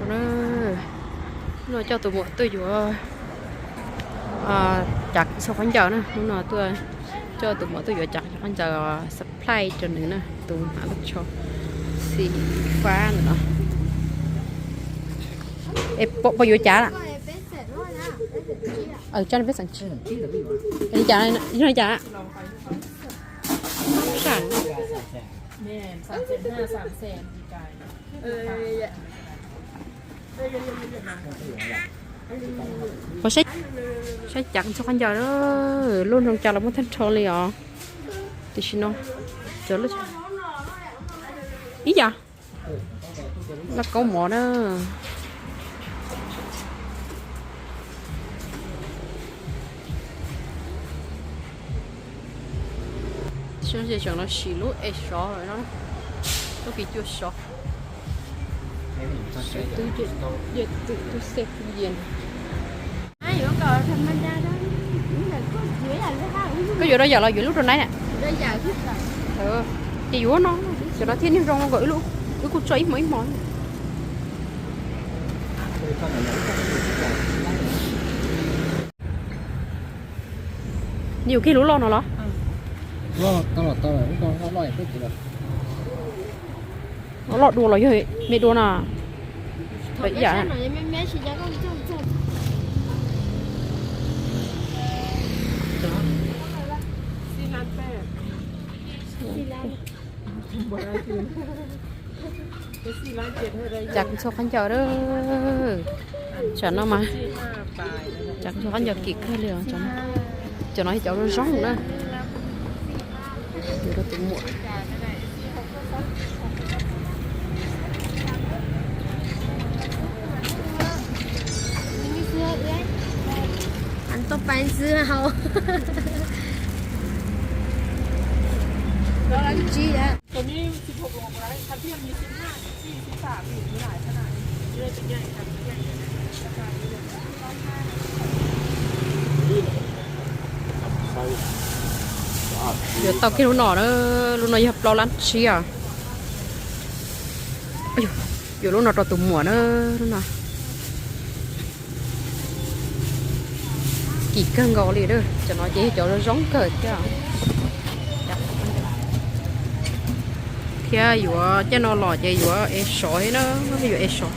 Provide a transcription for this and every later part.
Hnub no coj tus muam tuaj yuav cav txhua khaub ncaws na, hnub no tuaj coj tus muam tuaj yuav cav txhua khaub ncaws, supply rau nws na, tus hnav lub tsho xim fab ntawm no. Es puas yuav cav lawm? Coj peb xeem tsis, yog li cas? Saib cav txhua khaub ncaws, lub nroo cas los muaj tag nrho li os. Tam sim no ib yam laj kaub mov na. Tseem los sim lub es sov lawm no, lub kis cua sov. Koj yuav rau yawm los yuav lub rau nai na? Ces yuav no, cov no thiaj niag zoo kom wb kuj tso ib hmos ib hmos. Nws yuav kiag lub loj no los? Loj dua los yog me dua na? Cav txhua khaub ncaws a. Tsam no mas cav txhua khaub ncaws kim kawg li os. Cov no yog cov zoo na. Ăn tô pán dưa hấu. Đó là cái gì á? Yuav tau kiag lub no na, lub no yog plaub lab tsib os. Yuav lub no rau tus muam na, lub no. Kim kawg nkaus li, cov no ces cov zoo kawg thiab. Thiab yuav caj no los ces yuav es sov thiab na, yuav es sov,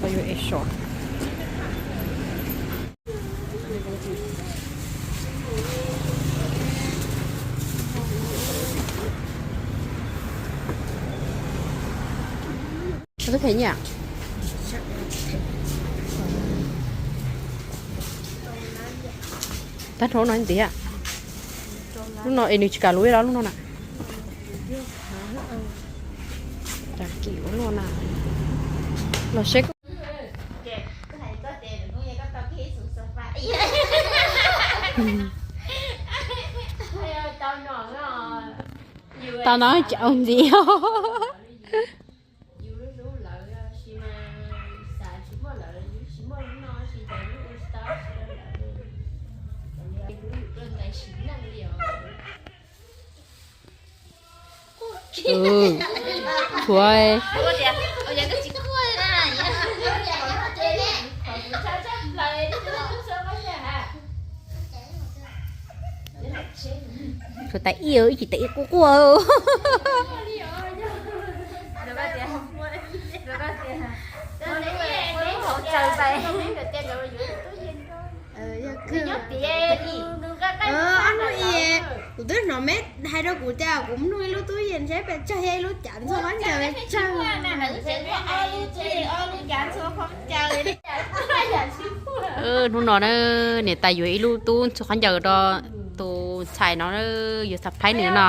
yuav es sov. Có thể nhỉ? Tag nrho no ntiav. Lub no es nws tsis kam luv los lub no na. Cas kim ua luaj na. Los seb. Tau no tsis ua ntxiv. Ua, tshuav, tshuav tas ib, ib tsis tas ib quaj quaj. Ob hnub es kuv twb hnov me hais rau kuv tias kuv muab nug ib lub tub yees saib pes tsawg, yog ib lub cav ntxhua qhov ncauj pes tsawg. Hnub no na, niam tais yuav ib lub tub ntxhua qhov ncauj rau tus ntxhais no, yuav surprise nws no.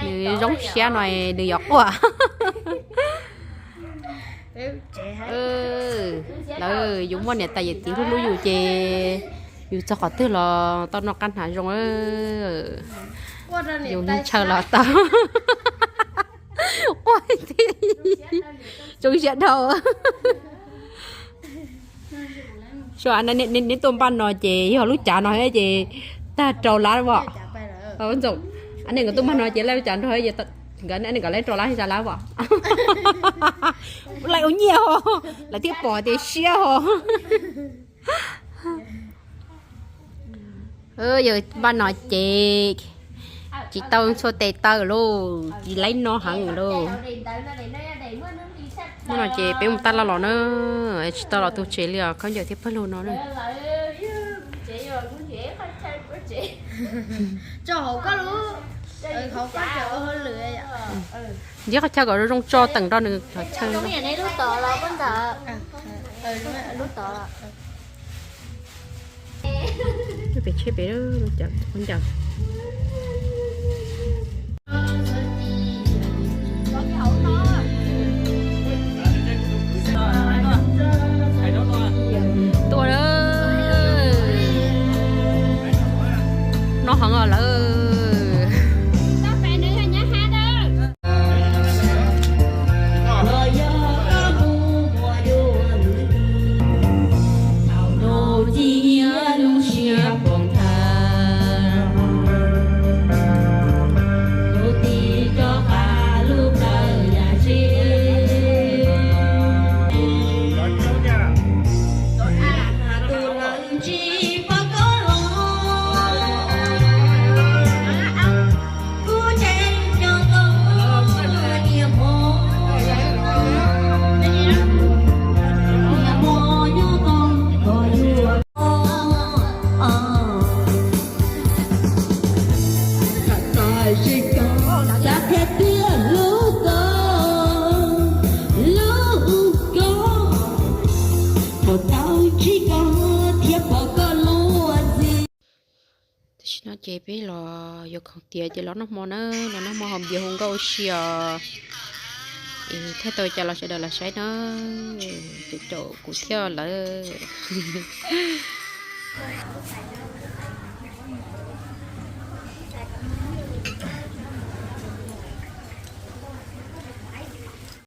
Nws zoo siab no nws yuav quaj. Lawv yus muaj niam tais yawm txiv hlub hlub yus ces yus txog qhov twg los tau noj qab hnav zoo. Yus ntshaw los tau. Quaj thiab zoo siab dhau. Neb nkawd tuaj npaj no ces yog lub cav no thiab ces tag rau lab as. Ntxoom, neb nkawd tuaj npaj no ces laj lub cav nrog, nkawd neb nkawd lab rau lab xya lab as. Laim ua nyiaj ho, lawv thiaj pom tias siab ho. Yog npaj no ces tsis tau ntxhua tes taw lauj, tsis laib no heev lauj. Hnub no ces peb mus tag laj los na, tsis tau los tu tsev li os, khaub ncaws thiab pawg lug no na. Ntsib qhov chaw kom zoo zoo tso teem nrog nws qhov chaw. Pem tsheb pem, qhov ncaws. Tuaj, noj heev os lawm. Tam sim no ces peb los yuav khoom tiav ces los noj hmo na, los noj hmo haus npias hu nkauj ua si os. Es thiaj tau cas los sawv daws los saib na, caum caum kuv thiab lawm.